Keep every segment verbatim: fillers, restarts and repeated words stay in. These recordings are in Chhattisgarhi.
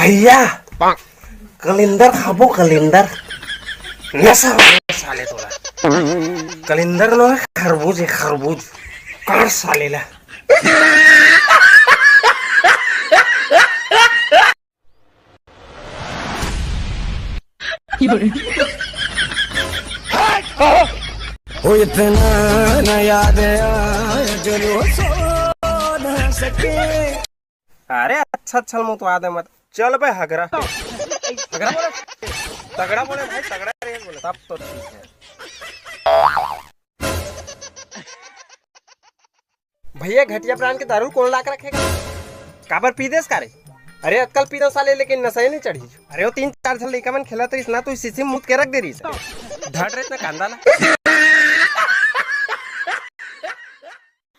भैया, कलिंदर खाबो, कलिंदर। नशा हो गया साले तोला। कलिंदर नो है, खरबूज है, खरबूज। काट साले ला। हो इतना न याद आया जो रो सो न सके। अरे अच्छा अच्छा, मुँह तो आदे मत। चल बे हगरा। हगरा बोले, तगड़ा बोले भाई, तगड़ा रे बोले, तब तो ठीक है। भैया, घटिया ब्रांड के दारू कौन ला के रखेगा? काबर पी देस का रे? अरे अतकल पी दो साले, लेकिन नशा ही नहीं चढ़ी। अरे वो तीन चार झन लइका मन खेलत रहिस ना, तो शीशी मुत के रख दे रहिस। धड़ रहिस ना कांदा ला।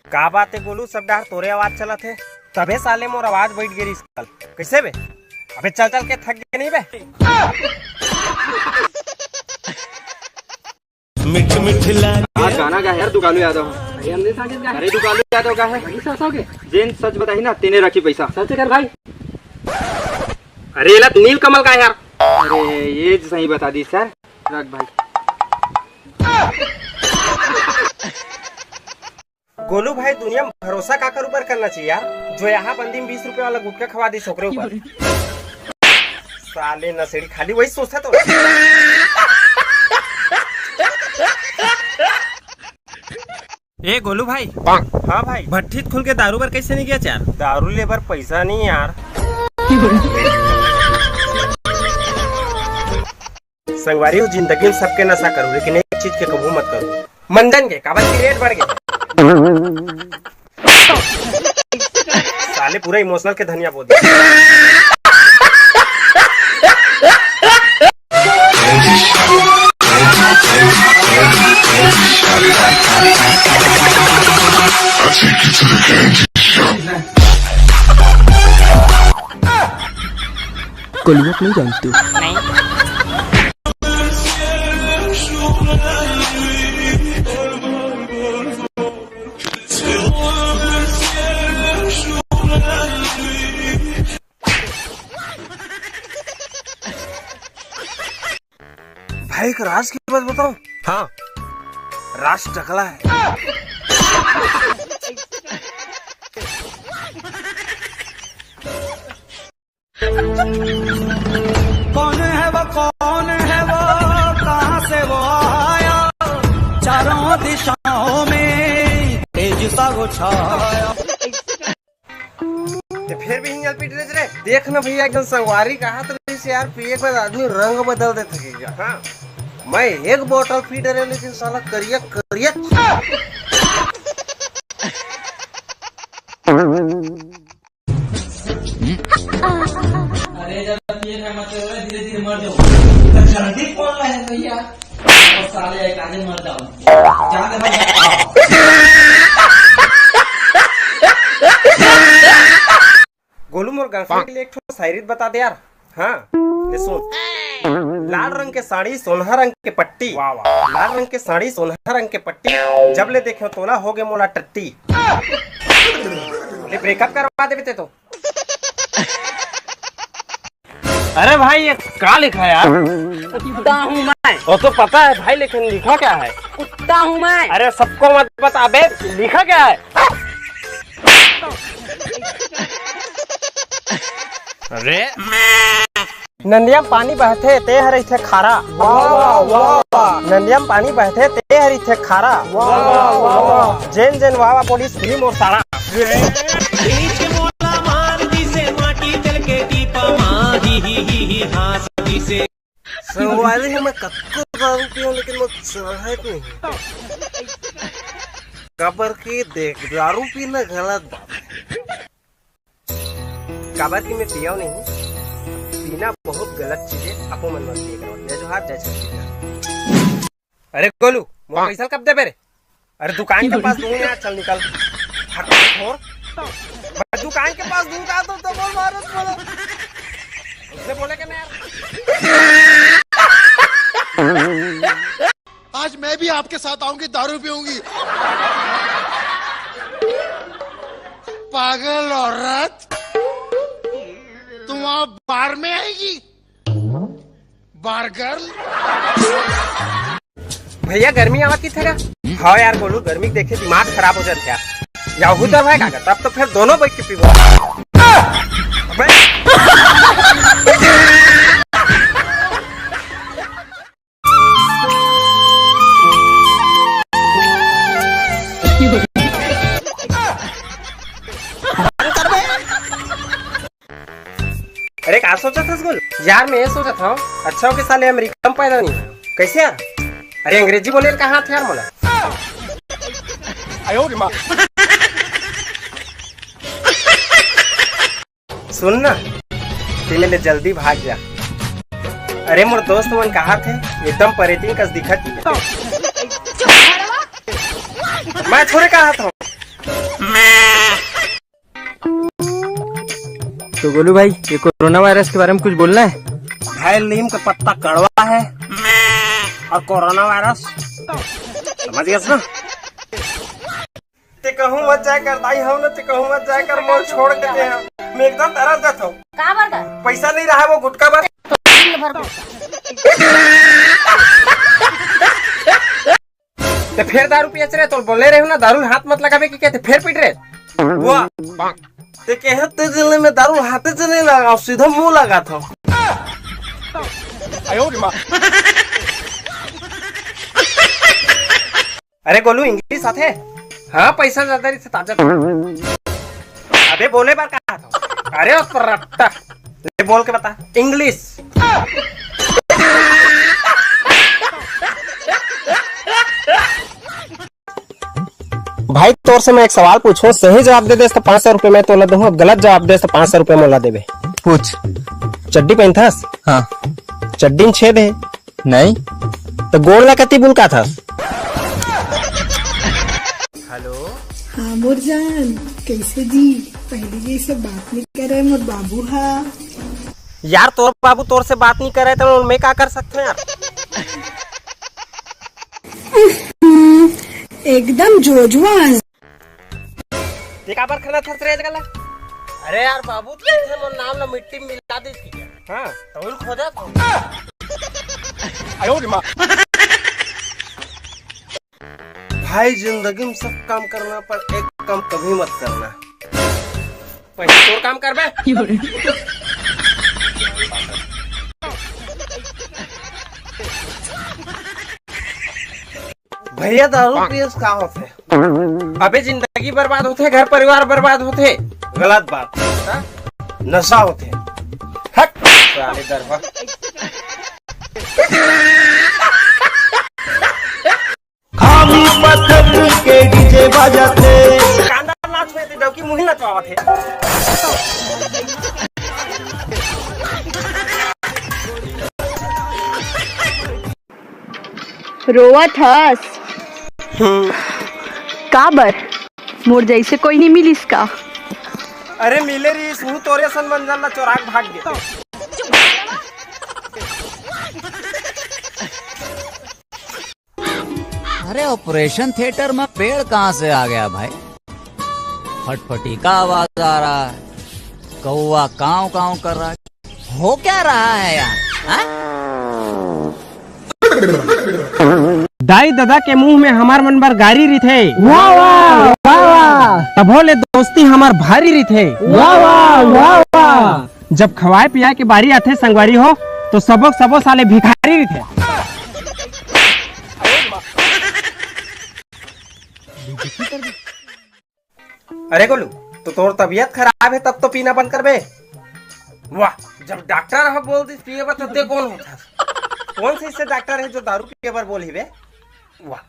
का बात है गोलू, सब डार तोरे आवाज चलत है, तभे साले मोर आवाज बैठ गे रहिस कल। कैसे बे? अबे चल चल के थक गए नहीं बे? मीठ मीठ लागे। आज गाना गा है यार दुकालू यादव। अरे हमने साथ गा है। अरे दुकालू यादव का है। वही साथ हो गए। जेन सच बताही ना, तेने रखी पैसा। सच कर भाई। अरे एला नील कमल का है यार। अरे ये सही बता दी सर। रख भाई। गोलू भाई, दुनिया में भरोसा काकर ऊपर करना चाहिए यार, जो यहाँ बंदी में बीस रुपए वाला गुटखा खवा दी ओकरे ऊपर। साले नशेड़ी खाली वही सोचता तो। ए गोलू भाई। हाँ भाई। भट्ठी खुल के दारू बर कैसे नहीं गया यार? दारू ले बर पैसा नहीं यार। संगवारी हो, जिंदगी में सबके नशा करो, लेकिन एक चीज के कबू मत करो, मंजन के, काबर की रेट बढ़ गए। साले पूरा इमोशनल के धनिया बोल दिया। कलुआ को नहीं जानते हो? भाई, एक राज की बात बताऊं? हाँ। राज टकला है। कौन है वो, कौन है वो, कहाँ से वो आया? चारों दिशाओं में तेज सा वो छाया। ते फिर भी हिंगल पीट रहे रे। देख ना भैया, एकदम संगवारी कहा तो इसे यार, पिए के बाद आदमी रंग बदल देथे क्या? हाँ। मैं एक बोतल पी डरे, लेकिन साला करिया करिया। अरे जब पिए का मतलब है धीरे धीरे मर जाओ, तो जल्दी कौन रहे भैया? और साले एक आधे मर जाओ, जाने भाई। गोलू, मोर गर्लफ्रेंड के लिए एक ठो शायरी बता दे यार। हाँ, ले सुन। लाल रंग के साड़ी, सोनहा रंग के पट्टी। वाह, वाह। लाल रंग के साड़ी, सोनहा रंग के पट्टी। जब ले देखे तोला, हो गे मोला टट्टी। ले ब्रेकअप करवा देबे ते तो। अरे भाई, ये का लिखा है यार? कुत्ता हूँ मैं। वो तो पता है भाई, लेकिन लिखा क्या है? कुत्ता हूँ मैं। अरे सबको मत बता बे, लिखा क्या है? अरे नंदिया म पानी बहथे, ते हर इथे खारा। वाह, वाह, वाह। नंदिया म पानी बहथे, ते हर इथे खारा। वाह, वाह, वाह। जेन जेन वाह, वाह बोलिस, फिल्म और सारा। बीच मोला मार दिसे, माटी तेल के टीपा मा, ही, ही, ही, ही, हाँस दिसे। संगवारी हो, मैं कतको दारू पीऊँ, लेकिन मोर चढ़त नहीं। काबर कि देख, दारू पीना गलत बात है। काबर कि मैं पियाव नहीं, पीना बहुत गलत चीज है, आपो मन मत पिए करो। जय जोहार, जय छत्तीसगढ़। अरे गोलू, मोर पैसा कब देबे रे? अरे दुकान के पास दूंगा यार, चल निकल। हट, छोड़। मैं दुकान के पास दूंगा तो, तो बोल मारो, बोलो। उसने बोले कि मैं यार। आज मैं भी आपके साथ आऊंगी, दारू पीऊंगी। पागल औरत। वहाँ बार में आएगी, बार गर्ल। भैया, गर्मी आवत किथे गा? हाँ यार गोलू, गर्मी के देखे दिमाग खराब हो जाथे यार। या हूँ तो है काका, तब तो फिर दोनों बैठ के पीबो। अबे। अरे का सोचत हस गोलू? यार मैं ये सोचत हूँ, अच्छा हो के साले अमेरिका में पैदा नहीं है। कैसे यार? अरे अंग्रेजी बोले कहाँ थे यार मोला? सुन ना, ते मेले जल्दी भाग जा। अरे मोर दोस्त मन कहा थे, एकदम परेतिन कस दिखत ही। मैं थोड़े कहा था। तो गोलू भाई, ये कोरोना वायरस के बारे में कुछ बोलना है? भाई, नीम का पत्ता कड़वा है और कोरोना वायरस, समझ गया ना? ते कहूँ मत जाए कर दाई, हम ना ते कहूँ मत जाए कर, मोर छोड़ के दे हम। मैं एकदम तरस जात हूँ। का बर गा? पैसा नहीं रहा वो गुटखा बर। तो दिन भर गुटखा। ते फेर दारू पियत रहे, तो बोले रहे हो ना, दारू हाथ मत लगावे कि कहते फेर पीट रहे। वाह। ते कहे ते जले में दारू हाथे से नहीं लगाओ, सीधा मुंह लगा था। अरे गोलू, इंग्लिश आथे? हाँ, पैसा ज्यादा रहिथे ताजा। अबे बोले बर कहा था? अरे ओ रट्टा, ले बोल के बता, इंग्लिश। भाई, तोर से मैं एक सवाल पूछूं, सही जवाब दे देस तो पाँच सौ रुपए मैं तोला दूं, गलत जवाब देस तो पाँच सौ रुपए मोला देबे। पूछ। चड्डी पहनथस? हाँ। चड्डी में छेद है? नहीं। तो गोड़ ला कति बुलकाथस? हेलो। हाँ मोर जान, कैसे जी? पहले जैसे बात नहीं करे मोर बाबू हा। यार तोर बाबू तोर से बात नहीं करे तो मैं का कर सकते यार? एकदम जोजुआ। ते काबर खड़ा थस रे गला? अरे यार बाबू, तू मोर नाम ला मिट्टी में मिला दीस कि? हाँ, तो उन खोदा था। भाई, जिंदगी में सब काम करना, पर एक काम कभी मत करना। पहले तोर काम कर बे। भैया, दारू पिए से का होथे? अबे, जिंदगी बर्बाद होथे, घर परिवार बर्बाद होथे। गलत बात। हाँ? नशा होथे। हट, साले दरवा। आमी पथक के डीजे बजाथे। कांदा नाच में ते डौकी मुही नचवावत हे। रोवत हस? हम्म। काबर? मोर जैसे कोई नहीं मिलिस का? अरे मिले रहिस, वो तोरे सन मंजन ला चोरा के भाग गे। अरे ऑपरेशन थिएटर में पेड़ कहाँ से आ गया भाई? फटफटी का आवाज आ रहा है, कौवा काव काव कर रहा है, हो क्या रहा है यार? हाँ? दाई ददा के मुंह में हमार मन बर गारी रिथे। वाह, वाह, वाह, वाह। तभो ले दोस्ती हमार भारी रिथे। वाह, वाह, वाह, वाह। जब खवाए पियाए के बारी आथे संगवारी हो, तो सबो सबो साले भिखारी रिथे। अरे गोलू, तो तोर तबीयत खराब है तब तो पीना बंद करबे। वाह, जब डॉक्टर ह बोल दिस पिए बर, तो ते कौन होथस? कौन से ऐसे डॉक्टर है जो दारू पिए बर बोलही बे? वाह,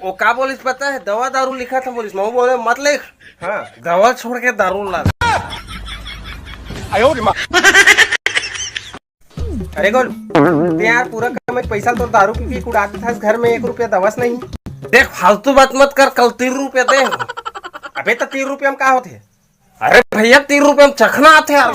वो का बोलिस पता है? दवा दारू लिखा था बोलिस, मैं बोले मत लिख। हाँ, दवा छोड़ के दारू ला। अरे गोलू, ते यार पूरा कमाई पैसा तो दारू पी पी के उड़ा देथस, घर में एक रुपया दवस नहीं। देख, फालतू बात मत कर, कल तीन रुपया दे। अबे तो तीन रुपया में का होथे? अरे भैया, तीन रुपया में चखना आथे यार।